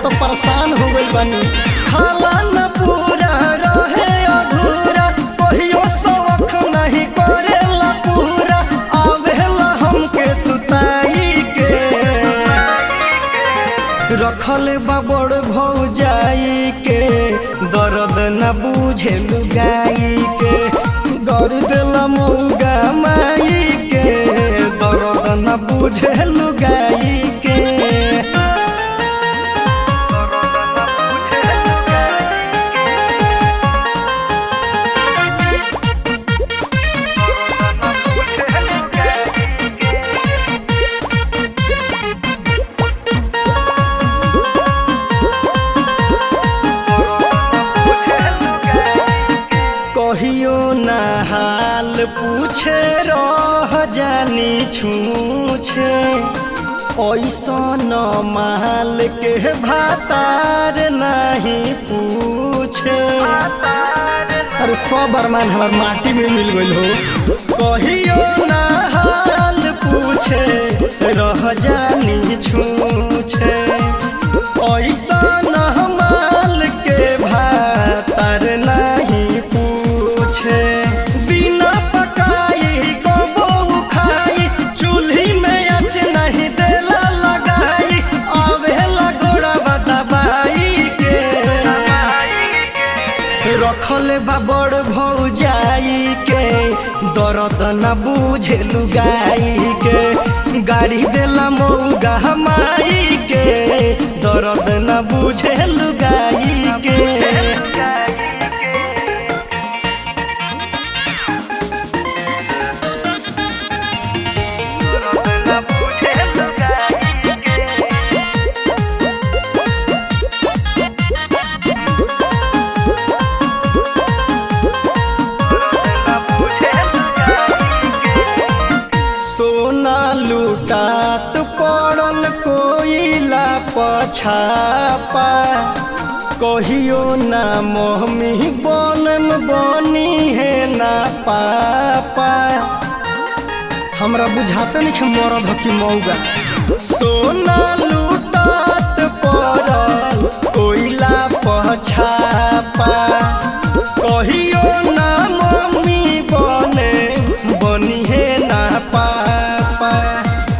तो परेशान हो गइल बानी। खाला न पूरा रहे अधूरा, कहियो शौक नहीं करेला पूरा, आवेला हमके सुताई के। रखल बा बड़ भौजाई के, दर्द न बूझे लुगाई के, गौर देला मौगा माई के, दर्द न बूझे लुगाई के। कहियो ना हाल पूछे रह जानी छूछे, ऐसन माल के भातार नहीं पूछे। अरे सब अरमान हमार माटी में मिल गइल हो। कहियो ना हाल पूछे रह जानी छूछे, ऐसन माल के भातार नहीं पूछे। बिना पकाई कबो खाई, चूल्ही में आँच नहीं देला लगाई, आवेला गोड़वा दबाई के। रखल बा बड़ भौजाई के, दर्द न बूझे लुगाई के, गाड़ी देला मौगा माई के, दर्द न बूझे लुगाई के। सोना लूटात पड़ल कोइला पछापा, कहियो ना मोहमी बनम बनी है ना पापा। हमरा बुझाते नहीं मरद कि मौगा। सोना लूटात पड़ल कोइला पछापा, कहियो ना मम्मी बने बनी है ना पापा।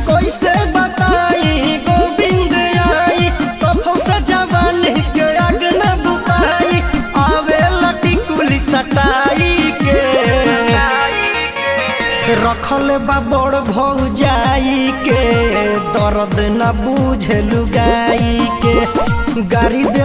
कैसे बताई गोविंद आई, सफल से जवानी के आग न बुताई, आवे लटी सटाई के। रखल बा बड़ भौजाई के, दर्द न बूझे लुगाई के, गाड़ी दे